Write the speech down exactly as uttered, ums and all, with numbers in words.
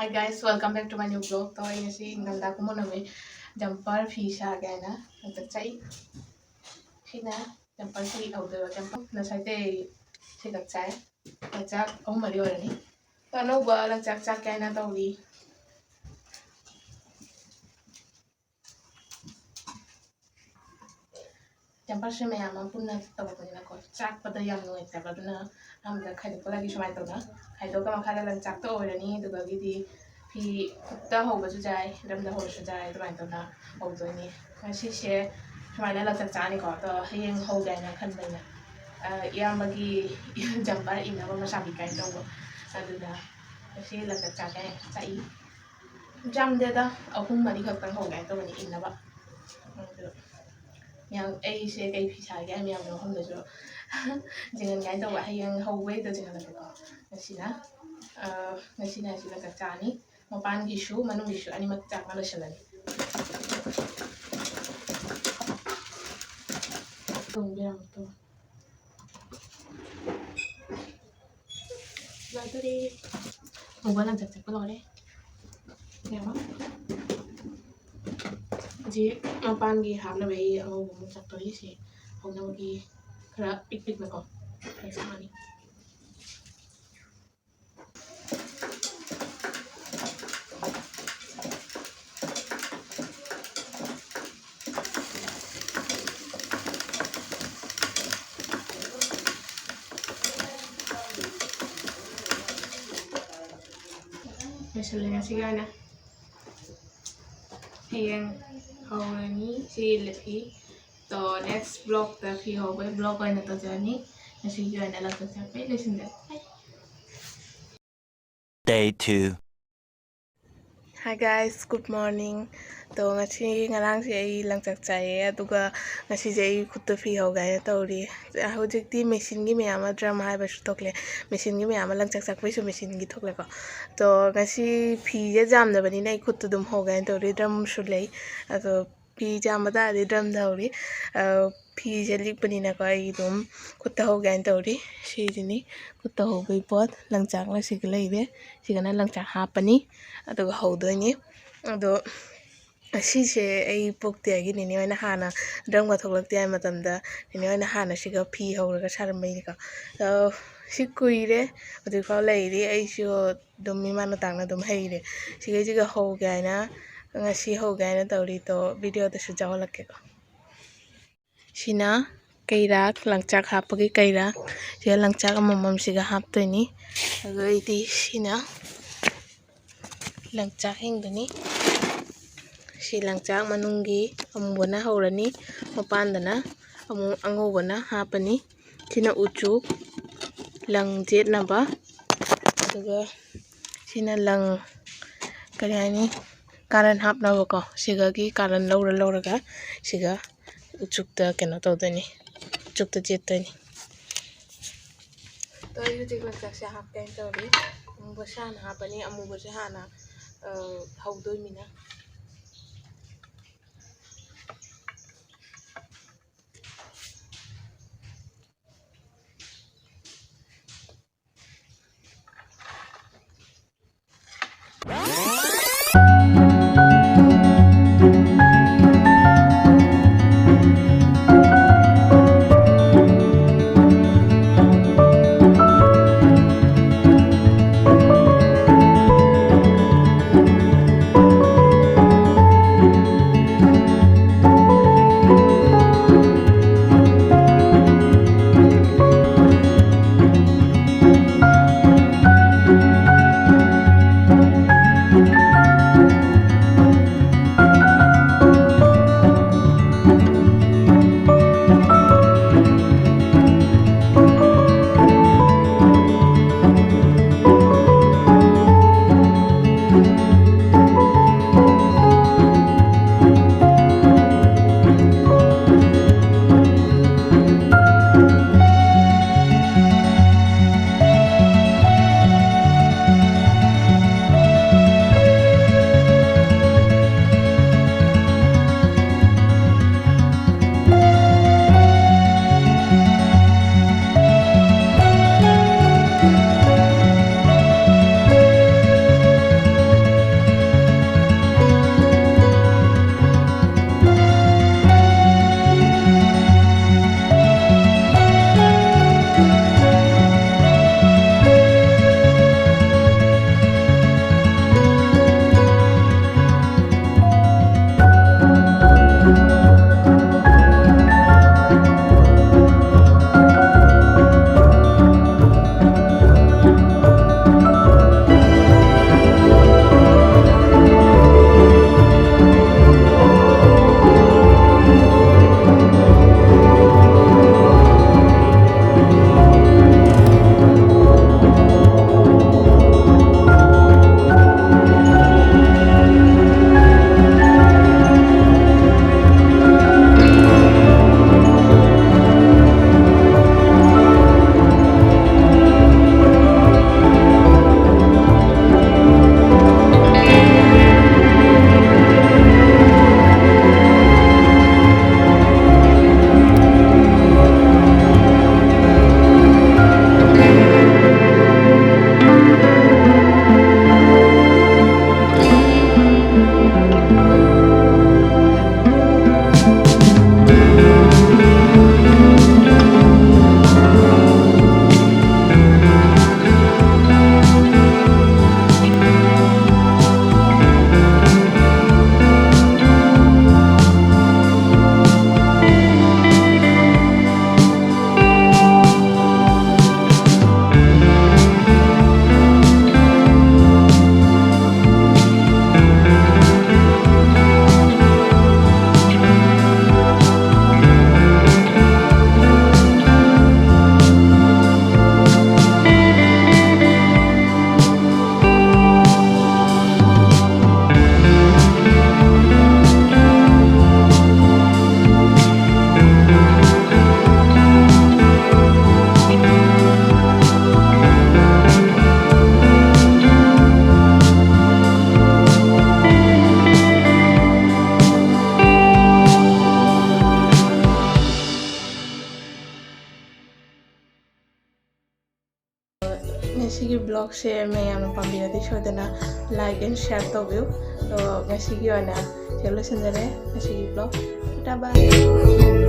Hi guys, welcome back to my new vlog. ꯇꯣ ꯑꯩ ꯉꯁꯤ ꯏꯪꯊꯝꯊꯥ ꯀꯨꯝꯃꯛꯅꯕꯒꯤ ꯖꯝꯄꯔ ꯐꯤ ꯁꯥꯒꯦ ꯍꯥꯏꯅ ꯆꯠꯆꯩ꯫ ꯁꯤꯅ ꯖꯝꯄꯔ ꯐꯤ ꯍꯧꯗꯣꯏꯕ꯫ ꯖꯝꯄꯔ ꯉꯁꯥꯏꯗꯩ ꯁꯤ ꯈꯛ ꯆꯥꯏ꯫ ꯂꯪꯆꯥꯛ ꯑꯍꯨꯝ ꯃꯔꯤ ꯑꯣꯏꯔꯅꯤ꯫ ꯇꯣ ꯑꯅꯧꯕ ꯂꯪꯆꯥꯛ ꯆꯥꯛꯀꯦ ꯍꯥꯏꯅ ꯇꯧꯔꯤ꯫ ꯖꯝꯄꯔꯁꯦ ꯃꯌꯥꯝ ꯑꯃ ꯄꯨꯟꯅ ꯇꯧꯔꯛꯄꯅꯤꯅꯀꯣ, ꯆꯥꯛꯄꯗ ꯌꯥꯝ ꯅꯨꯡꯉꯥꯏꯇꯕ, ꯑꯗꯨꯅ ꯑꯍꯥꯟꯕꯗ ꯈꯥꯏꯗꯣꯛꯄ ꯂꯥꯒꯤ ꯁꯨꯃꯥꯏꯅ ꯇꯧꯅ ꯈꯥꯏꯗꯣꯛꯑꯒ ꯃꯈꯥꯗ ꯂꯪꯆꯥꯛꯇ ꯑꯣꯏꯔꯅꯤ, ꯑꯗꯨꯗꯒꯤꯗꯤ ꯐꯤ ꯈꯨꯠꯇ ꯍꯧꯕꯁꯨ ꯌꯥꯏ, ꯂꯝꯗ ꯍꯧꯔꯁꯨ ꯌꯥꯏ, ꯑꯗꯨꯃꯥꯏꯅ ꯇꯧꯅ ꯍꯧꯗꯣꯏꯅꯤ꯫ ꯉꯁꯤꯁꯦ ꯁꯨꯃꯥꯏꯅ ꯂꯪꯆꯥꯛ ꯆꯥꯅꯤꯀꯣ, ꯑꯗꯣ ꯍꯌꯦꯡ ꯍꯧꯒꯦ ꯍꯥꯏꯅ ꯈꯟꯕꯅꯤꯅ, ꯑ, ꯏꯌꯥꯝꯕꯒꯤ ꯖꯝꯄꯔ ꯏꯟꯅꯕ ꯃꯆꯥ ꯄꯤꯛ ꯀꯥꯏꯅ ꯇꯧꯕ, ꯑꯗꯨꯗ ꯉꯁꯤ ꯂꯪꯆꯥꯛ ꯆꯥꯒꯦ ꯍꯥꯏꯅ ꯆꯥꯛꯏ꯫ ꯌꯥꯝꯗꯦꯗ, ꯑꯍꯨꯝ ꯃꯔꯤ ꯈꯛꯇꯪ ꯍꯧꯒꯦ ꯍꯥꯏꯅ ꯇꯧꯕꯅꯤ ꯏꯟꯅꯕ꯫ ꯑꯗꯨ ꯃꯌꯥꯝ, ꯑꯩꯁꯦ ꯀꯩ ꯐꯤ ꯁꯥꯒꯦ ꯍꯥꯏ ꯃꯌꯥꯝꯒꯤ ꯃꯐꯝꯗꯁꯨ ꯆꯤꯡꯍꯟꯒꯦ ꯍꯥꯏꯅ ꯇꯧꯕ꯫ ꯍꯌꯦꯡ ꯍꯧꯕꯩꯗꯣ ꯆꯤꯡꯍꯜꯂꯛꯀꯦꯀꯣ꯫ ꯉꯁꯤꯅ, ꯑ, ꯉꯁꯤꯅ ꯑꯁꯤꯒ ꯆꯞ ꯆꯥꯅꯤ꯫ ꯃꯄꯥꯟꯒꯤꯁꯨ ꯃꯅꯨꯡꯒꯤꯁꯨ ꯑꯅꯤꯃꯛ ꯆꯞ ꯃꯥꯟꯅ ꯂꯣꯏꯁꯤꯜꯂꯅꯤ꯫ ꯇꯣꯡꯕꯤꯔꯝꯃꯣ, ꯇꯣꯡ꯫ ꯂꯣꯏꯗꯣꯔꯦ꯫ ꯍꯧꯕ ꯂꯪꯆꯥꯛ ꯆꯥꯛꯄ ꯂꯣꯏꯔꯦ꯫ ꯌꯦꯡꯉꯣ꯫ ꯍꯧꯖꯤꯛ ꯃꯄꯥꯟꯒꯤ ꯍꯥꯞꯅꯕꯒꯤ ꯑꯉꯧꯕ ꯑꯃ ꯆꯥꯛꯇꯣꯔꯤ꯫ ꯁꯤ ꯍꯧꯅꯕꯒꯤ ꯈꯔ ꯄꯤꯛ ꯄꯤꯛꯅꯀꯣ꯫ ꯈꯔ ꯁꯥꯡꯉꯅꯤ꯫ ꯂꯣꯏꯁꯤꯜꯂꯦ ꯉꯁꯤꯒꯤ ꯑꯣꯏꯅ꯫ ꯍꯌꯦꯡ ꯍꯧꯔꯅꯤ꯫ ꯁꯤ ꯏꯜꯂꯛꯏ꯫ ꯇꯣ, next vlogꯇ ꯐꯤ ꯍꯧꯕꯒꯤ vlog ꯑꯣꯏꯅ ꯇꯧꯖꯔꯅꯤ꯫ ꯉꯁꯤꯒꯤ ꯑꯣꯏꯅ ꯂꯪꯆꯥꯛ ꯆꯥꯛꯄꯩ ꯂꯣꯏꯁꯤꯟꯖꯔꯦ꯫ Bye꯫ Day two. Hi guys, good morning. ꯇꯣ, ꯉꯁꯤ, ꯉꯔꯥꯡꯁꯦ ꯑꯩ ꯂꯪꯆꯥꯛ ꯆꯥꯏꯌꯦ, ꯑꯗꯨꯒ ꯉꯁꯤꯁꯦ ꯑꯩ ꯈꯨꯠꯇ ꯐꯤ ꯍꯧꯒꯦ ꯍꯥꯏꯅ ꯇꯧꯔꯤ꯫ ꯍꯧꯖꯤꯛꯇꯤ ꯃꯦꯆꯤꯟꯒꯤ ꯃꯌꯥꯝ ꯑꯃ, drum ꯍꯥꯏꯕꯁꯨ ꯊꯣꯛꯂꯦ, ꯃꯦꯆꯤꯟꯒꯤ ꯃꯌꯥꯝ ꯑꯃ, ꯂꯪꯆꯥꯛ ꯆꯥꯛꯄꯩꯁꯨ ꯃꯦꯆꯤꯟꯒꯤ ꯊꯣꯛꯂꯦꯀꯣ꯫ ꯇꯣ, ꯉꯁꯤ ꯐꯤꯁꯦ ꯌꯥꯝꯗꯕꯅꯤꯅ ꯑꯩ ꯈꯨꯠꯇ ꯑꯗꯨꯝ ꯍꯧꯒꯦ ꯍꯥꯏꯅ ꯇꯧꯔꯤ꯫ Drumꯁꯨ ꯂꯩ, ꯑꯗꯣ ꯐꯤ ꯆꯥꯝꯕ ꯇꯥꯔꯗꯤ ꯗ꯭ꯔꯝꯗ ꯍꯧꯔꯤ꯫ ꯑ, ꯐꯤꯁꯦ ꯂꯤꯛꯄꯅꯤꯅꯀꯣ, ꯑꯩ ꯑꯗꯨꯝ ꯈꯨꯠꯇ ꯍꯧꯒꯦ ꯍꯥꯏꯅ ꯇꯧꯔꯤ꯫ ꯁꯤꯁꯤꯅꯤ ꯈꯨꯠꯇ ꯍꯧꯕꯒꯤ ꯄꯣꯠ꯫ ꯂꯪꯆꯥꯛꯅ ꯁꯤꯒ ꯂꯩꯔꯦ꯫ ꯁꯤꯒꯅ ꯂꯪꯆꯥꯛ ꯍꯥꯞꯄꯅꯤ꯫ ꯑꯗꯨꯒ ꯍꯧꯗꯣꯏꯅꯤ꯫ ꯑꯗꯣ ꯁꯤꯁꯦ ꯑꯩ ꯄꯣꯛꯇ꯭ꯔꯤꯉꯩꯒꯤ ꯅꯦꯅꯦ ꯍꯣꯏꯅ ꯍꯥꯟꯅ, ꯗ꯭ꯔꯝꯒ ꯊꯣꯛꯂꯛꯇ꯭ꯔꯤꯉꯩ ꯃꯇꯝꯗ ꯅꯦꯅꯦ ꯍꯣꯏꯅ ꯍꯥꯟꯅ ꯁꯤꯒ ꯐꯤ ꯍꯧꯔꯒ ꯁꯥꯔꯝꯕꯩꯅꯤꯀꯣ꯫ ꯑꯗꯣ ꯁꯤ ꯀꯨꯏꯔꯦ, ꯍꯧꯖꯤꯛꯐꯥꯎ ꯂꯩꯔꯤ꯫ ꯑꯩꯁꯨ ꯑꯗꯨꯝ ꯏꯃꯥꯅ ꯇꯥꯛꯅ ꯑꯗꯨꯝ ꯍꯩꯔꯦ꯫ ꯁꯤꯈꯩꯁꯤꯒ ꯍꯧꯒꯦ ꯍꯥꯏꯅ, ꯉꯁꯤ ꯍꯧꯒꯦ ꯍꯥꯏꯅ ꯇꯧꯔꯤ꯫ ꯇꯣ, ꯚꯤꯗꯤꯑꯣꯗꯁꯨ ꯌꯥꯎꯍꯜꯂꯛꯀꯦꯀꯣ꯫ ꯁꯤꯅ ꯀꯩꯔꯥꯛ, ꯂꯪꯆꯥꯛ ꯍꯥꯞꯄꯒꯤ ꯀꯩꯔꯥꯛ꯫ ꯁꯤꯒ ꯂꯪꯆꯥꯛ ꯑꯃꯃꯝꯁꯤꯒ ꯍꯥꯞꯇꯣꯏꯅꯤ꯫ ꯑꯗꯨ ꯑꯩꯗꯤ ꯁꯤꯅ ꯂꯪꯆꯥꯛ ꯍꯤꯡꯗꯨꯅꯤ꯫ ꯁꯤ ꯂꯪꯆꯥꯛ ꯃꯅꯨꯡꯒꯤ ꯑꯃꯨꯕꯅ ꯍꯧꯔꯅꯤ, ꯃꯄꯥꯟꯗꯅ ꯑꯃꯨꯛ ꯑꯉꯧꯕꯅ ꯍꯥꯞꯄꯅꯤ꯫ ꯁꯤꯅ ꯎꯆꯨꯛ, ꯂꯪ ꯆꯦꯠꯅꯕ꯫ ꯑꯗꯨꯒ ꯁꯤꯅ ꯂꯪ, ꯀꯔꯤ ꯍꯥꯏꯅꯤ, ꯀꯥꯔꯟ ꯍꯥꯞꯅꯕꯀꯣ꯫ ꯁꯤꯒꯒꯤ ꯀꯥꯔꯟ ꯂꯧꯔ ꯂꯧꯔꯒ ꯁꯤꯒ ꯎꯆꯨꯛꯇ ꯀꯩꯅꯣ ꯇꯧꯗꯣꯏꯅꯤ, ꯎꯆꯨꯛꯇ ꯆꯦꯠꯇꯣꯏꯅꯤ꯫ ꯑꯗꯣ ꯑꯩ ꯍꯧꯖꯤꯛ ꯂꯪꯆꯥꯛꯁꯦ ꯍꯥꯞꯀꯦ ꯍꯥꯏꯅ ꯇꯧꯔꯤ꯫ ꯑꯃꯨꯕꯁꯦ ꯍꯥꯟꯅ ꯍꯥꯞꯄꯅꯤ, ꯑꯃꯨꯕꯁꯦ ꯍꯥꯟꯅ, ꯑ, ꯍꯧꯗꯣꯏꯅꯤꯅ꯫ ꯉꯁꯤꯒꯤ vlogꯁꯦ ꯃꯌꯥꯝꯅ ꯄꯥꯝꯕꯤꯔꯗꯤ ꯁꯣꯏꯗꯅ like and share ꯇꯧꯕꯤꯌꯨ꯫ ꯑꯗꯣ ꯉꯁꯤꯒꯤ ꯑꯣꯏꯅ ꯁꯤꯗ ꯂꯣꯏꯁꯤꯟꯖꯔꯦ ꯉꯁꯤꯒꯤ vlog꯫ ꯇꯥꯇꯥ bye꯫